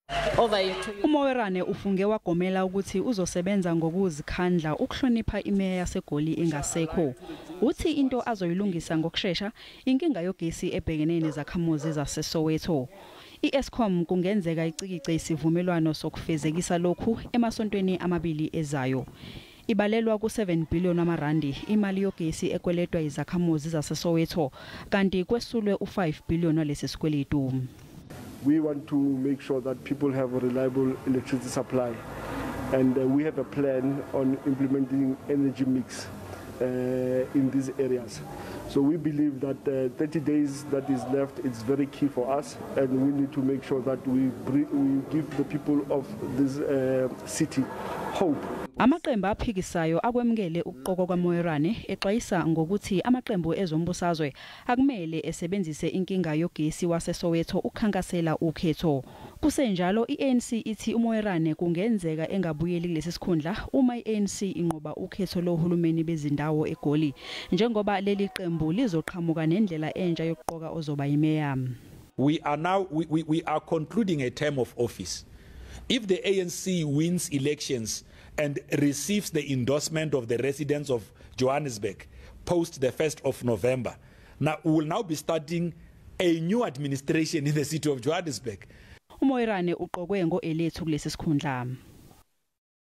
Over to you. UMoerane ufunge wagomela ukuthi uzosebenza ngokuzikhandla ukuhlonipha imeya yaseGoli engasekho. Uthi into azoyilungisa ngokushesha inkinga yogesi ebhekene nezakhamuzi zaseSoweto. IEskom kungenzeka icikice isivumelwano sokufezekisa lokhu emasontweni amabili ezayo. Ibalelwa ku-7 billion amarandi imali yogesi ekweletwa izakhamuzi zaseSoweto, kanti kwesulwe u-5 billion walesi sikweletu. We want to make sure that people have a reliable electricity supply, and we have a plan on implementing energy mix in these areas. So we believe that 30 days that is left is very key for us, and we need to make sure that we give the people of this city hope. Amaqembu aphikisayo akwemukele ukuqokwa kwaMoerane, exwayisa ngokuthi amaqembu ezombusazwe akumele esebenzise inkinga yogesi waseSoweto ukukhankasela ukhetho. Kusenjalo, iANC ithi uMoerane kungenzeka engabuyeli kulesi sikhundla uma iANC inqoba ukhetho lohulumeni bezindawo eGoli, njengoba leli qembu lizoqhamuka nendlela entsha yokuqoka ozoba yimeya. We are now we are concluding a term of office. If the ANC wins elections and receives the endorsement of the residents of Johannesburg post the 1st of November, now we will now be starting a new administration in the city of Johannesburg. UMoerane uqokwe ngoElethu kulesi sikhundla.